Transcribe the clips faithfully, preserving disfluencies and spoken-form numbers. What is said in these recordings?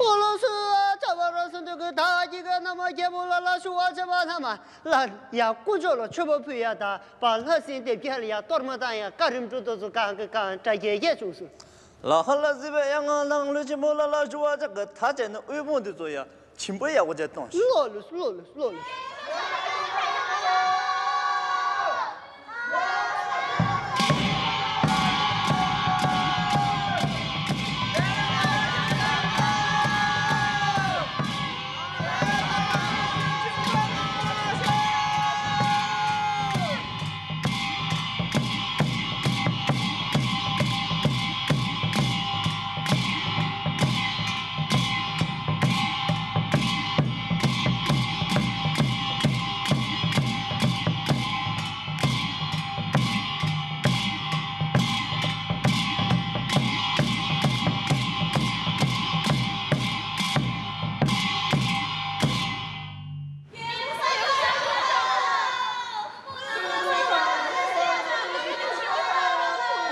ཨོ་ལགས་སོ། ལྟ་བ་རབ་གསལ་འདུས་ཀྱི་བདག་གིས་ཀྱི་རྣམ་པར་རྒྱལ་པོ་ལ་ལ་ཞུ་བ་བྱས་པ་ན་མ་ལ་ཡ་དཀོན་མཆོག་ལ་མཆོད་པ་ཕུལ་ཡ་དང་བ་ལྷ་སྲིན་སྡེ་བརྒྱད་ལ་ཡ་གཏོར་མ་བཏང་ཡ་བཀའ་རིམ་གྲོ་དོ་ཚོ་གང་གི་གང་གྲ་རྒྱས་རྒྱས་བྱུང་སོང་། ལ་ཧ་ལ་གཟིགས་པའི་ཡ་ང་ནང་ལུས་ཆེན་པོ་ལ་ལ་ཞུ་བ་ཅག་གི་ད་བྱས་ནས་དབུལ་ཕོངས་འདི་ཚོ་ཡ། ཆིམ་པོ་ཡག་པོ་བྱས་གཏོང་ཤིག་ལོ་ལོ་ལོ་ལོ་ལོ་ལོ།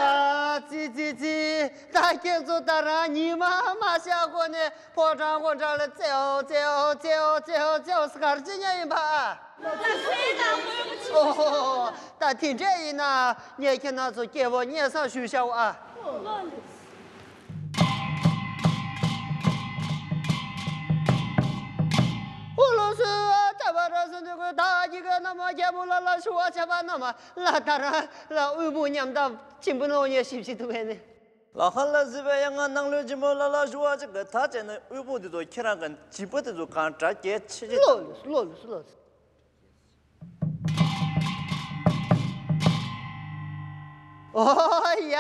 ཨ་ཙི་ཙི་ཙི། ད་ཁྱེད་ཚོ་ད་རང་ཉི་མ་མ་ཤར་གོང་ནས་ཕོ་བྲང་སྒོ་འགྲམ་ལ་ཙེའོ་ཙེའོ་ཙེའོ་ཙེའོ་ཙེའོ་ཟེར་ག་རེ་བྱེད་མཁན་ཡིན་པ། ཨོ་ཧོ། ད་དེ་འདྲས་ཡིན་ན་ངས་ཁྱེད་རང་ཚོ་སྐྱེ་བོ་སྙན་སེང་ཞུས་བཞག་ཨ། ཨོ་ལགས་སོ། ལྟ་བ་རབ་གསལ་འདུས་ཀྱི་བདག་གིས་ཀྱི་རྣམ་པར་རྒྱལ་པོ་ལ་ལ་ཞུ་བ་བྱས་པ་ན་མ་ལ་ད་རང་ལ་དབུལ་པོ་ཉམ་ཐག་ཆེན་པོ་ནང་ཡོད་ཞིབ་ཞིབ་ཏུ་བས་ནས། ལ་ཧ་ལ་གཟིགས་པའི་ཡ་ང་ནང་ལུས་ཆེན་པོ་ལ་ལ་ཞུ་བ་ཅག་གི་ད་བྱས་ནས་དབུལ་ཕོངས་འདི་ཚོ་ཁྱེད་རང་གི་སྦྱིན་པ་འདི་ཚོ་གང་དྲག་གལ་ཆེ་ཆེ། ལོ་ལོ་ལོ་ལོ་ལོ། ཨོ་ཡ།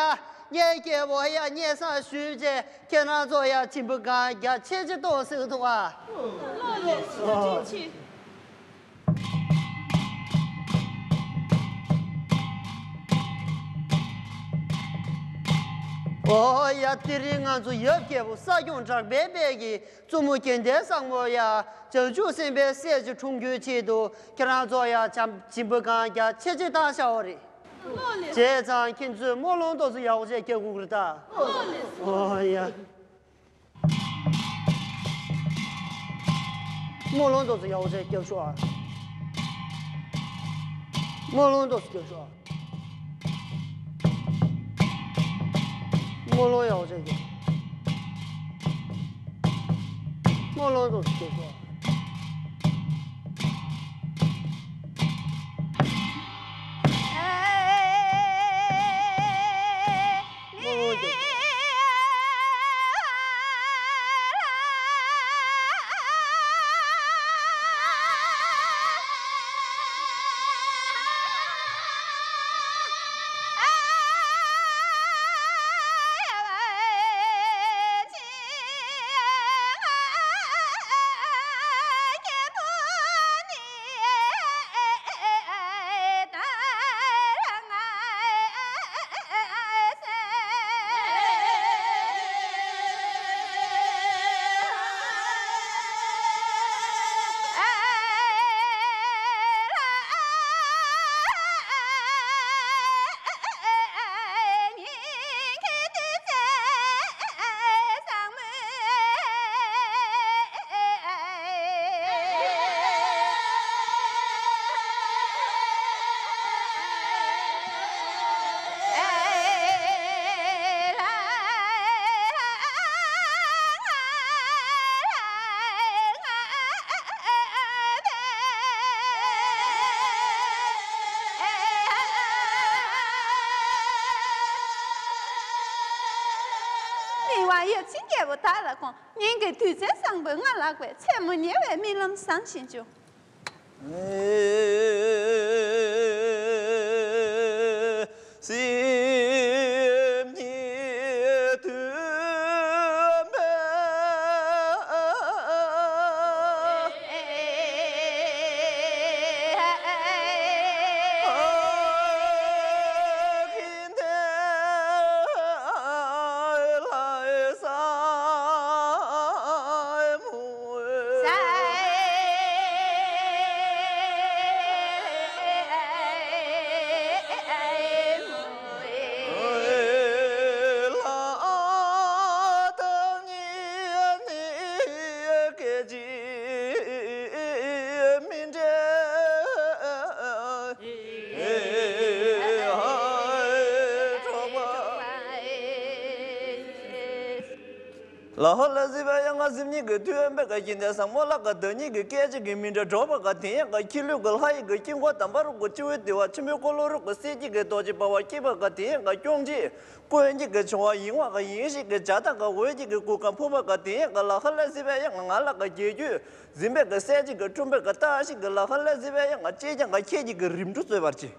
ངས་སྐྱེ་བོ་ཡ་སྙན་སེང་ཞུས་རྗེས་ཁྱེད་རང་ཚོ་ཡ་སྦྱིན་པ་གང་རྒྱ་ཆེ་ཆེ་གཏོང་སྲིད་འདུག་ཨ། ལོ་ལོ་ལོ། ཨོ་ཡ། དེ་རིང་ང་ཚོ་ཡབ་རྒྱལ་པོ་ས་སྐྱོང་གྲགས་པའི་དཔལ་གྱིས་བཙུན་མོ་དགེ་ལྡན་བཟང་མོ་ཡ་བྱང་ཆུབ་སེམས་དཔའི་སྲས་ཀྱི་འཁྲུངས་རྒྱུའི་ཆེད་དུ་ཁྱེད་རང་ཚོ་ཡ་བྱམས་སྦྱིན་པ་གང་རྒྱ་ཆེ་ཆེ་བཏང་བཞག་པ་རེད། བྱས་ཙང་ཁྱེད་ཚོས་སྨོན་ལམ་ཏོག་ཙམ་ཡག་པོ་བྱས་རྒྱག་དགོས་ཀྱི་རེད་ད། ཨོ་ཡ། སྨོན་ལམ་ཏོག་ཙམ་ཡག་པོ་བྱས་རྒྱབ་ཤོག་ཨ། སྨོན་ལམ་ཏོག་ཙམ་རྒྱབ་ཤོག་ཨ། སྨོན་ལམ་ཡག་པོ་བྱས་རྒྱབ། སྨོན་ལམ་ཏོག་ཙམ་རྒྱབ་ཤོག་ཨ། བའི་ཡབ་ཆེན་རྒྱལ་པོ་དག་ལ་དགོངས། ཉིན་གྱི་དུས་ཚོད་བཟང་པོས་ང་ལགས་པས། ཚེ་མུ་ཉེ་བའི་རྨི་ལམ་བཟང་ཞིག་འབྱུང་། ལ་ཧ་ལ་སི་བ་ཡ་ང་གཟིམ་ཉིད་ཀྱི་དུས་ཡོན་པའི་ཀ་ཀྱིན་དེ་སང་མོ་ལ་ཀ་བདག་ཉིད་ཀྱི་སྐད་ཅིག་གི་མི་འདྲ་གྲོགས་པ་ཀ་དེ་ཡན་ཀ་ཁྱི་ལུས་ཀྱི་ལྷ་ཡི་གི་དཀྱིལ་འཁོར་དམ་པ་རུ་ཀ་སྤྱི་བོའི་དེ་བ་ཆེན་པོའི་འཁོར་ལོ་རུ་ཀ་སྲས་ཀྱི་གི་རྡོ་རྗེ་འབར་བ་སྐྱེས་པ་ཀ་དེ་ཡན་ཀ་སྐྱོང་བྱེད། ཀུན་གྱི་གི་བྱུང་བ་ཡིན་བ་ག་ཡིན་ཞིག་གི་བྱ་དང་ག་འོད་ཀྱི་གི་གུར་ཁང་ཕུབ་པ་ག་དེ་ཡང་ག་ལ་ཧ་ལ་སི་བའི་ཡང་ང་ལ་ག་རྒྱལ་རྒྱུད་འཛིན་པའི་གི་སྲས་ཀྱི་གི་སྤྲུན་པའི་གི་རྟགས་ཤིག་གི་ལ་ཧ་ལ་སི་བའི་ཡང་ང་ཅེ་ཀྱང་ག་ཁྱེད་ཀྱི་གི་རིམ་གྲོ་རྩོད་པར་བྱེད།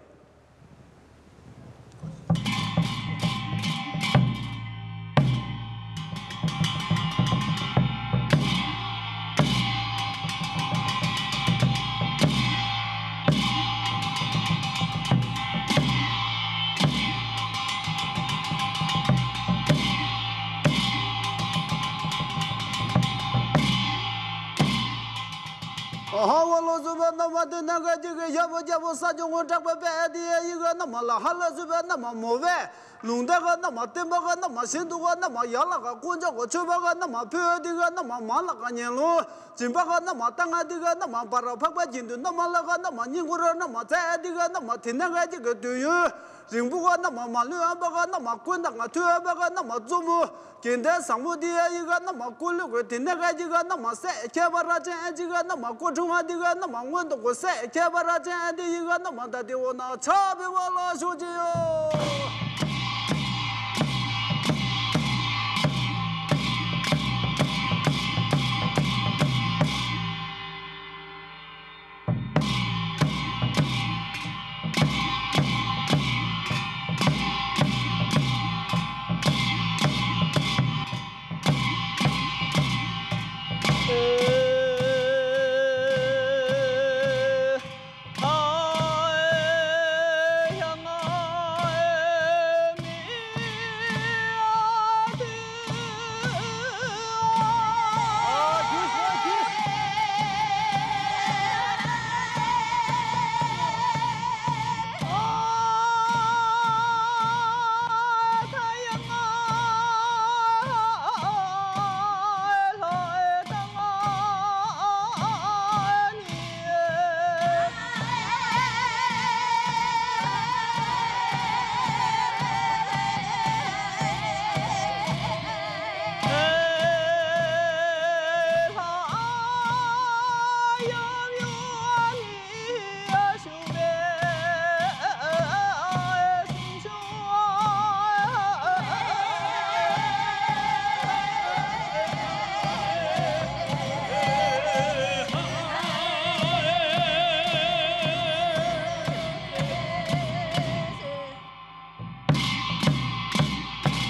ཧ་བ་ལོ་སུ་བ་ན་མ་དེ་ན་ག་ཅི་གི་ཡ་བོ་རྒྱ་བོ་ས་ཅུང་ངོ་དྲག་པའི་པའི་ཨ་དི་ཡ་ཡི་ག་ན་མ་ལ་ཧ་ལ་སུ་བ་ན་མ་མོ་བས། ལུང་བསྟན་ག་རྣམས་བསྟན་པ་ག་རྣམས་ཞིང་དུ་ག་རྣམས་ཡར་ལ་ག་དཀོན་མཆོག་ག་མཆོད་པ་ག་རྣམས་ཕུལ་འདི་ག་རྣམས་མ་ལ་ག་ཉན་ལུང་སྦྱིན་པ་ག་རྣམས་བཏང་འདི་ག་རྣམས་བར་འཕགས་པ་སྦྱིན་དུ་རྣམས་ལ་ག་རྣམས་བསྙེན་བཀུར་རྣམས་མཛད་འདི་ག་རྣམས་དེ་ནས་ག་ཅིག་གི་དུས་ཡུན་རིང་པོ་ག་རྣམས་མ་ལུས་པ་ག་རྣམས་ཀུན་དང་མཐུན་པ་ག་རྣམས་བཙུན་མོ་དགེ་འདུན་བཟང་པོ་འདི་ཡི་ག་རྣམས་སྐུ་ལུས་དེ་ནས་ག་ཅིག་ག་རྣམས་སྲས་ཁྱད་པར་ཅན་ཅིག་ག་རྣམས་སྐུ་འཁྲུངས་འདི་ག་རྣམས་སྔོན་དུ་གོ་སྲས་ཁྱད་པར་ཅན་འདི་ཡི་ག་རྣམས་ད་དེ་འོ་ན་ཆ་བི་བ་ལ་ཞུ་ཅི་ཡོད།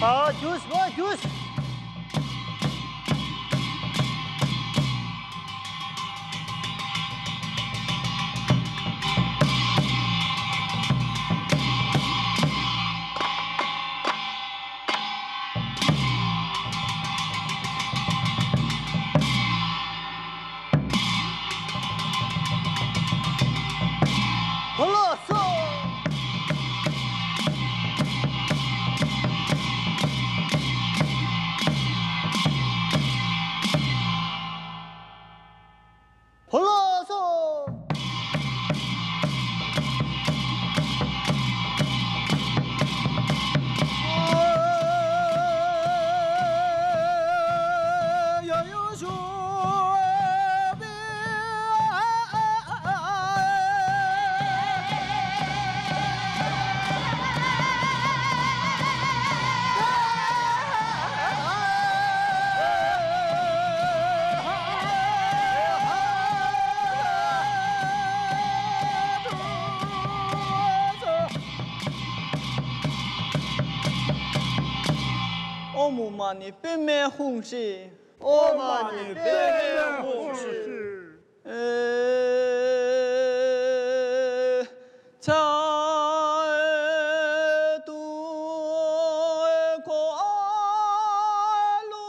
ཨ་ཇུས་བ་ཇུས། ལགས་སོ། ཨོཾ་མ་ཎི་པདྨེ་ཧཱུྃ་ཧྲཱིཿ། ཨོཾ་མ་ཎི་པདྨེ་ཧཱུྃ་ཧྲཱིཿ། ཨེ་ཚ་ཏུ་ཁོ་ལུ།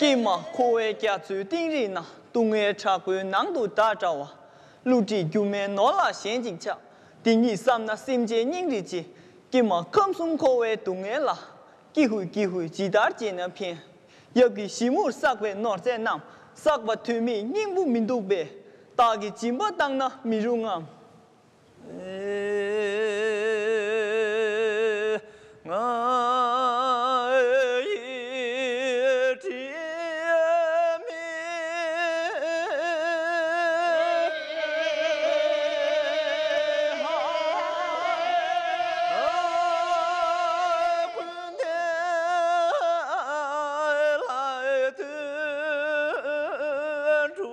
ཀྱེ་མ་འཁོར་བའི་རྒྱ་མཚོའི་གཏིང་རིང་ན། སྡུག་བསྔལ་དྲག་པོའི་ནང་དུ་བདག་འདྲ་བ། བསླུ་བྲིད་སྒྱུ་མའི་ནོར་ལ་ཞེན་ཅིང་ཆགས། དེ་ཉིད་བསམ་ན་སེམས་ཅན་སྙིང་རེ་རྗེ། ཀྱེ་མ་ཁམས་གསུམ་འཁོར་བའི་སྡུག་བསྔལ་ལ། ཀྱི་ཧུད་ཀྱི་ཧུད་ཇི་ལྟར་བྱས་ན་ཕན། ཡབ་ཀྱི་ཞི་མོར་བསགས་པའི་ནོར་རྫས་རྣམས། བསགས་པ་དོན་མེད་སྙིང་པོ་མི་འདུག་པས། བདག་གིས་སྦྱིན་པ་བཏང་ན་མི་རུང་ངམ། ང་ཡི་དྲི་མེད་ཀུན་ལ་དོན་གྲུབ།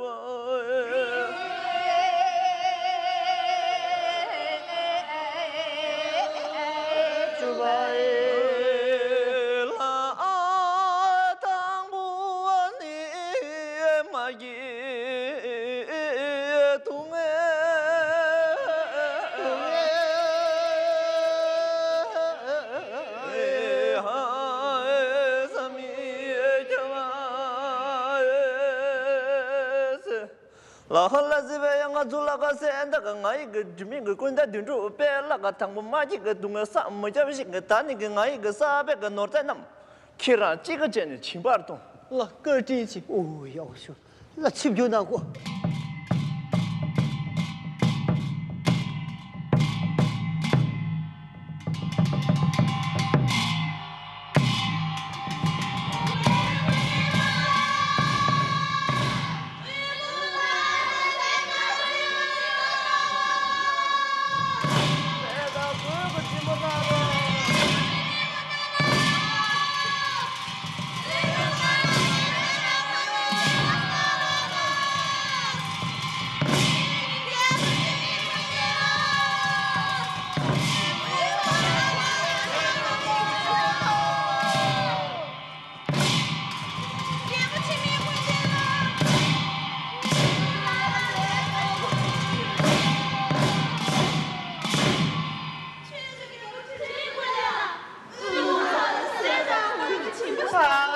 ལ་ཧ་ལ་ཟི་བའི་ཡང་ང་ཚོ་ལ་ཁ་སེ་འདི་ག་ང་ཡི་གི་དྲི་མེད་ཀྱི་ཀུན་ད་དུད་འགྲོ་པའི་ལ་ཁ་དང་པོ་མ་གཅིག་གི་སྡུག་བསྔལ་བསམ་མི་ཁྱབ་ཞིག་གི་ད་ནི་གི་ང་ཡི་གི་བསགས་པའི་གི་ནོར་རྫས་རྣམས་ཁྱེད་རང་གཅིག་གི་བྱས་ནས་བྱིན་པར་གཏོང་། ལ་བཀའ་དྲིན་ཆེ། ཨོ་ཡག་ཤོས། ལ་ཆིབས་རྒྱུ་ན་གོ།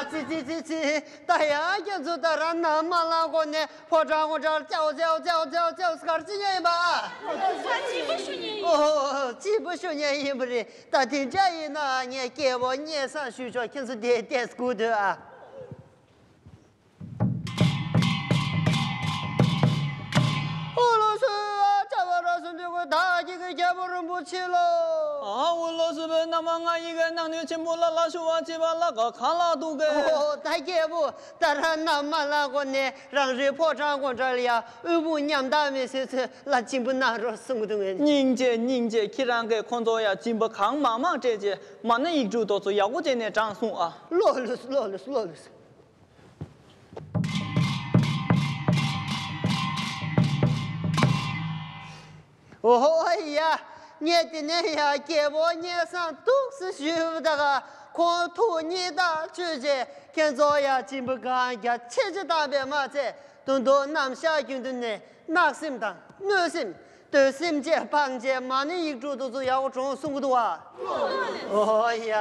ཨ་ཙི་ཙི་ཙི་ཙི། ད་ཡང་ཁྱེད་ཚོ་ད་རང་ནང་མ་ལངས་གོང་ནས་ཕོ་བྲང་ངོ་བྲང་ལ་ཅའོ་ཅའོ་ཅའོ་ཅའོ་ཅའོ་ཟེར་ག་རེ་བྱེད་ཀྱི་ཡིན་པ། ཨོ་ཧོ་ཧོ། སྐྱིད་པོ་ཞུ་མཁན་ཡིན་པ་རེད། ད་དེ་འདྲ་ཡིན་ན་ངས་སྐྱེ་བོ་སྙན་སེང་ཞུ་ཆོག་ཁྱེད་ཚོ་དེ་བལྟས་སྒུག་སྡོད་ཨ། ཨོ་ལོ་སུ་ཨ་ཅག་བ་ར་སུ་འདི་གོ་ད་ཀྱི་གི་རྒྱལ་པོ་རིན་པོ་ཆེ་ལོ། ཨ་འོ་ལོ་སུ་བོད་ན་མ་ང་ཡི་གི་ནང་ནུས་ཆེན་པོ་ལ་ལ་ཞུ་བ་བྱེད་པ་ལ་ག་གང་ལ་འདུག་གི། ཨོ་ད་རྒྱལ་པོ་ད་ར་ན་མ་ལ་གོ་ནས་རང་རེ་ཕོ་བྲང་གོང་བྲང་ལ་ཡ་དབུལ་པོ་ཉམ་ཐག་མི་སེ་ཚོས་ལ་སྦྱིན་པ་གནང་རོགས་གསུང་གི་འདུག་ངས། སྙིང་རྗེ་སྙིང་རྗེ། ཁྱེད་རང་གིས་ཁོང་ཚོ་ཡ་སྦྱིན་པ་གང་མང་མང་སྤྲད་རྗེས་མ་ཎི་ཡིག་དྲུག་དེ་ཚོ་ཡག་པོ་བྱས་ནས་བགྲངས་སོང་ཨ། ལོ་ལོ་ལོ་ལོ་ལོ་ལོ། ཨོ་ཧོ་ཡ། ངས་དེ་ནས་ཡ་རྒྱལ་པོ་སྙན་སེང་ཏོག་ཙམ་ཞུས་པ་ད་ག་ཁོང་ཐུགས་མཉེས་ཐག་ཆོད་རྗེས་ཁྱེད་ཚོ་ཡ་སྦྱིན་པ་གང་རྒྱ་ཆེ་ཆེ་བཏང་བས་མ་ཚད་ད་དུང་ནམ་ཞག་རྒྱུན་དུ་ནས་བརྣག་སེམས་དང་གནོད་སེམས་འདོད་སེམས་བཅས་སྤང་བྱས་མ་ཎི་ཡིག་དྲུག་དེ་ཚོ་ཡག་པོ་བགྲངས་གསུང་གི་འདུག་བ། ཨོ་ཧོ་ཡ།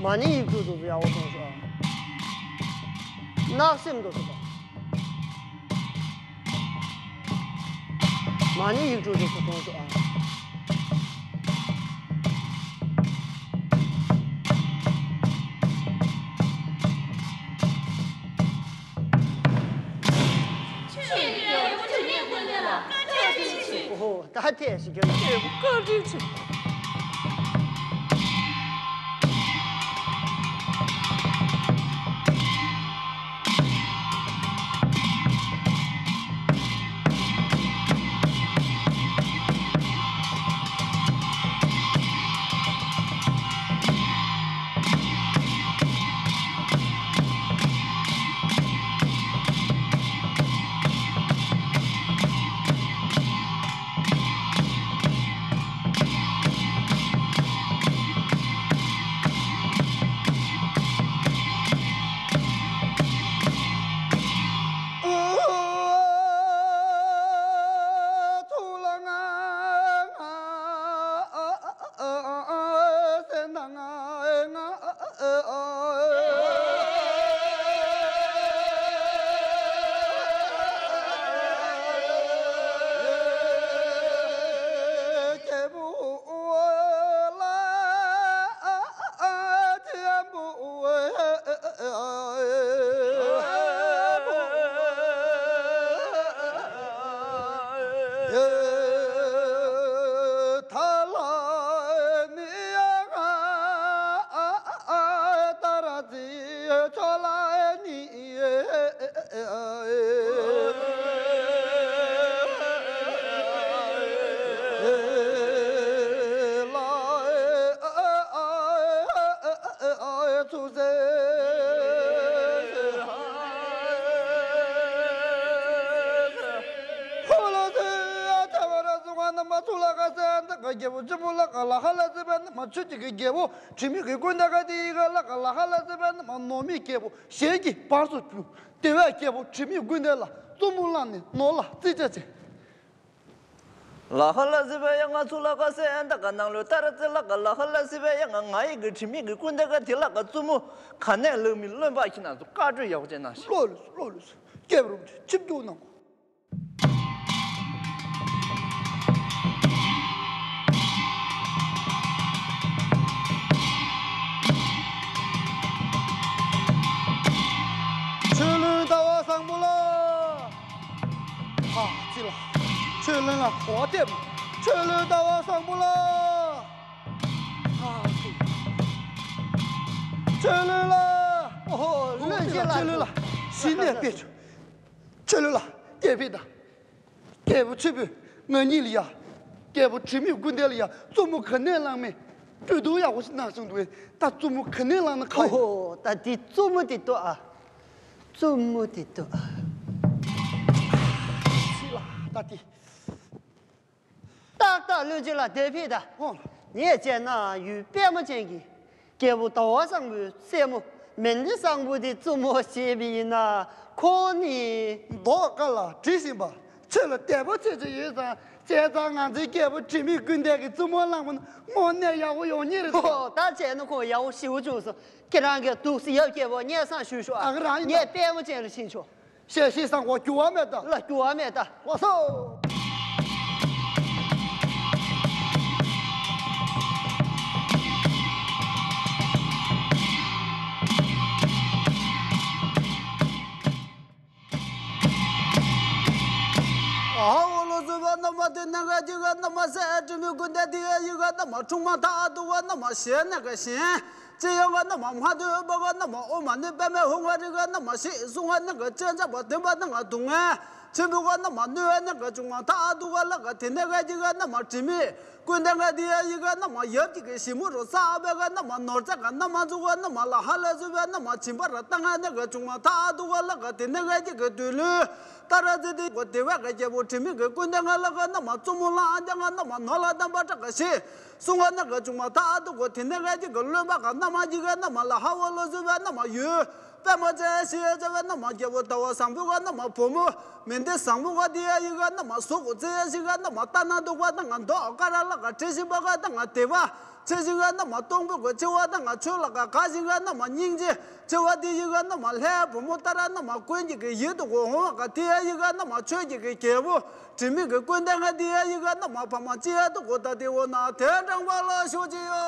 མ་ཎི་ཡིག་དྲུག་དེ་ཚོ་ཡག་པོ་བགྲངས་ཤོག་ཨ། གནག་སེམས་དུ་སོགས་པ། མ་ཎི་ཡིག་དྲུག་རེ་ཞིག་གཏོང་ཤོག་ཨ། ཆོས་ཀྱི་རྒྱལ་པོ་དྲི་མེད་ཀུན་ལྡན་ལ་བཀའ་དྲིན་ཆེ། ཨོ་ཧོ། ད་ཐེངས་ཤིག་ཀྱང་ཆོས་ཀྱི་བཀའ་དྲིན་ཆེ། རྣམ་པ་ཚུར་ལ་ག་སེ་འདི་ག་རྒྱལ་པོ་ཆེན་པོ་ལ་ག་ལ་ཧ་ལ་ཟེར་བའི་རྣམ་པ་ཆོས་ཀྱི་རྒྱལ་པོ་དྲི་མེད་ཀྱི་ཀུན་ཏེ་ག་དེ་ཡི་ག་ལ་ག་ལ་ཧ་ལ་ཟེར་བའི་རྣམ་པ་ནོར་མེད་རྒྱལ་པོ་ཞལ་གྱི་བར་དུ་བཅུག་དེ་བས་རྒྱལ་པོ་དྲི་མེད་ཀུན་ལྡན་ལ་བཙུན་མོ་བླངས་ནས་ནོར་ལ་རྩིས་ཆ་བྱས། ལ་ཧ་ལ་ཟེར་བའི་ཡ་ང་ཚུར་ལ་ག་སེ་འདི་ག་ནང་ལོས་ཏ་ར་ཙི་ལ་ག་ལ་ཧ་ལ་ཟེར་བའི་ཡ་ང་ང་ཡི་གི་དྲི་མེད་ཀྱི་ཀུན་ཏེ་ག་དེ་ལ་ག་བཙུན་མོ་ག་ནས་ལེགས་མི་བློན་པ་ཁྱེད་རྣམ་ཚོ་བཀའ་གྲོས་ཡག་པོ་བྱས་གནང་ཞིག་བློ་ལུས་སུ་བློ་ལུས་སུ་སྐྱེས་རུ་ཆིབས་རྒྱུག་གནང་། ཆོས་བློན་ཟླ་བ་བཟང་པོ་ལ། ཧ་ཅི་ལ། ཆོས་བློན་ལ་གོ་བ་བསྟན། ཆོས་བློན་ཟླ་བ་བཟང་པོ་ལ། ཧ་ཅི། ཆོས་བློན་ལ། ཨོ་ཧོ། བློན་ཆེན་ལ། ཆོས་བློན་ལ། ཞི་གནས་དཔེ་ཆོས། ཆོས་བློན་ལ་དེ་བས་ད། རྒྱལ་པོ་ཆེན་པོས་ང་གཉིས་ལ་ཡ། རྒྱལ་པོ་དྲི་མེད་ཀུན་ལྡན་ལ་ཡ་བཙུན་མོ་ག་ནས་བླངས་མེད། གྲོས་བསྡུར་ཡག་པོ་ཞིག་གནང་གསུངས་འདུག་ད་བཙུན་མོ་ག་ནས་བླངས་ན་ཁ་ཡོད། ཨོ་ཧོ། ད་དེ་བཙུན་མོ་དེ་ལྟོས་ཨ། བཙུན་མོ་དེ་ལྟོས་ཨ། ཅི་ལ་ད་དེ། ཏག་ཏག་བློན་ཆེན་ལ་དེ་བས་ད། ཨོ། ངས་བྱས་ན་ཡུལ་པད་མ་ཅན་གྱི་རྒྱལ་པོ་ཟླ་བ་བཟང་པོའི་སྲས་མོ་མན་དེ་བཟང་པོ་དེ་བཙུན་མོ་བྱས་པ་ཡིན་ན་ཁོང་ནི། མདོ་ཁ་ལ་བྲིས་ཟིན་པ་ཆོས་ལ་དད་པ་ཆེ་ཆེ་ཡོད་ཙང་བྱས་ཙང་ང་ཚོའི་རྒྱལ་པོ་དྲི་མེད་ཀུན་ལྡན་གྱི་བཙུན་མོ་བླངས་པ་ན་དངོས་གནས་ཡག་པོ་ཡོང་ངེས་རེད་འདུག་ཨོ། ད་བྱས་ན་ཁོང་ཡག་པོ་ཞེ་པོ་བྱུང་སོང་། ཁྱེད་རང་གིས་འདུག་སེ་ཡབ་རྒྱལ་པོ་སྙན་སེང་ཞུས་ཤོག་ཨ། ཨ་རང་ཡིན་ངས་པད་མ་ཅན་ལ་ཕྱིན་ཆོག་ཞལ་བཞེས་བཟང་པོ་འགྱུར་བ་མེད་ད། ལ་འགྱུར་བ་མེད་ད། ལགས་སོ། ཨ་ཧོ་ལོ་སུ་བ་ན་མ་དེ་ན་ག་ཅི་ག་ན་མ་སེ་དྲི་མེད་ཀུན་ལྡན་དེ་ཡི་ག་ན་མ་ཁྲུང་མ་ཐ་དུ་ག་ན་མ་ཞེ་ན་ག་ཞེ། ཅི་ཡང་ག་ན་མ་མ་དུ་བ་ག་ན་མ་ཨོ་མ་ནི་པད་མའི་ཧུང་ག་རི་ག་ན་མ་ཤི་གསུང་ག་ན་ག་ཅན་ཅ་བ་དེ་བ་ན་ག་དུང་ངེ། ཆེན་པོ་ག་ན་མ་ནུ་ན་ག་ཅུང་མ་ཐ་དུ་ག་ལ་ག་དེ་ན་ག་ཅི་ག་ན་མ་དྲི་མེད་ཀུན་ལྡན་ག་དེ་ཡ་ཡི་ག་ན་མ་ཡབ་ཀྱི་གི་ཞི་མོ་རུ་ས་བེ་ག་ན་མ་ནོར་ཙ་ག་ན་མ་ཛུ་ག་ན་མ་ལ་ཧ་ལ་ཟུ་བེ་ན་མ་བྱིན་པ་ར་ཏང་ང་ན་ག་ཅུང་མ་ཐ་དུ་ག་ལ་ག་དེ་ན་ག་ཅི་ག་དུ་ལུ། ཏ་ར་ཙི་དི་གོ་དེ་བས་ག་རྒྱལ་པོ་དྲི་མེད་གི་ཀུན་ལྡན་ག་ལ་ག་ན་མ་བཙུན་མོ་ལ་ཨ་ཅང་ག་ན་མ་ནོར་ལ་དམ་པ་ཏྲ་ག་ཤི། གསུང་ག་ན་ག་ཅུང་མ་ཐ་དུ་གོ་དེ་ན་ག་ཅི་ག་བློན་པ་ག་ན་མ་ཅི་ག་ན་མ་ལ་ཧ་བ་ལོ་ཟུ་བེ་ན་མ་ཡུ། པད་མ་ཅན་ཤི་ཡ་ཅ་བེ་ན་མ་རྒྱལ་པོ་ཟླ་བ་བཟང་པོ་ག་ན་མ་བུ་མོ་མེ་མདའ་བཟང་པོ་ག་དེ་ཡ་ཡི་ག་ན་མ་ཟོ་གོ་ཙེ་ཡ་ཤི་ག་ན་མ་ཏ་ན་དུ་ག་ན་ང་མདོ་ཨ་ཀ་ར་ལ་ག་བྲེ་ཤི་བ་ག་ད་ང་དེ་བ། ཚེ་ཞིང་ཁ་རྣམས་མ་སྟོང་པོ་གོ། ཚེ་བ་དང་ང་ཆོས་ལ་ག་ག་ཞིང་ཁ་རྣམས་མ་སྙིང་རྗེ། ཚེ་བ་དེ་ཞིང་ཁ་རྣམས་མ་ལྷའི་བུ་མོ་ཏཱ་ར་རྣམས་མ་ཀུན་གྱི་གི་ཡིད་དུ་གོ་འོང་བ་ག་དེ་ཡ་ཞིང་ཁ་རྣམས་མ་ཆོས་ཀྱི་གི་རྒྱལ་པོ། དྲི་མེད་ཀྱི་ཀུན་ལྡན་ང་དེ་ཡ་ཡི་ག་རྣམས་མ་ཕ་མ་ཅི་ཡ་དུ་གོ་ད་དེ་འོ་ན་དེ་འདྲ་བ་ལ་ཤོག་ཅི་ཡོ།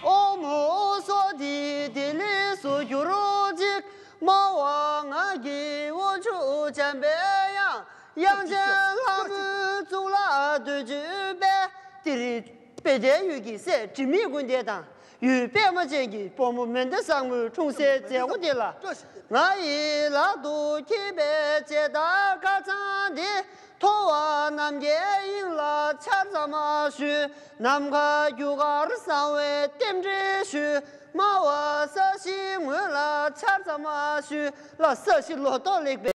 ཨོ་མོ་སོ་དི་དི་ལི་སུ་གྱུར་ཅིག་སྨྲ་བ་ང་གི་དབང་ཕྱུག་འཇམ་པའི་དབྱངས། དབྱངས་ཅན་ལྷ་མོའི་གཙུག་ལག་བདུད་རྩིའི་དཔལ། དེ་རིང་དཔལ་ལྡན་འོད་ཀྱི་སྲས་དྲི་མེད་ཀུན་ལྡན་དང་། འོད་པད་མ་ཅན་གྱི་བུ་མོ་མན་དཱ་བཟང་མོའི་འཁྲུངས་སའི་མཛད་སྒོ་འདི་ལ། ང་ཡི་ལག་ཏུ་འཁྱེར་བའི་མཇལ་དར་དཀར་གཙང་འདི། མཐོ་བ་རྣམ་རྒྱལ་དབྱིངས་ལ་ཕྱག་འཚལ་མ་ཞུ། ནམ་མཁའ་རྒྱུ་སྐར་བཟང་བའི་རྟེན་འབྲེལ་ཞུ། སྨྲ་བ་ས་གཞིའི་ངོས་ལ་ཕྱག་འཚལ་མ་ཞུ། ལ་ས་གཞི་ལོ་ཏོག་ལེགས་པའི།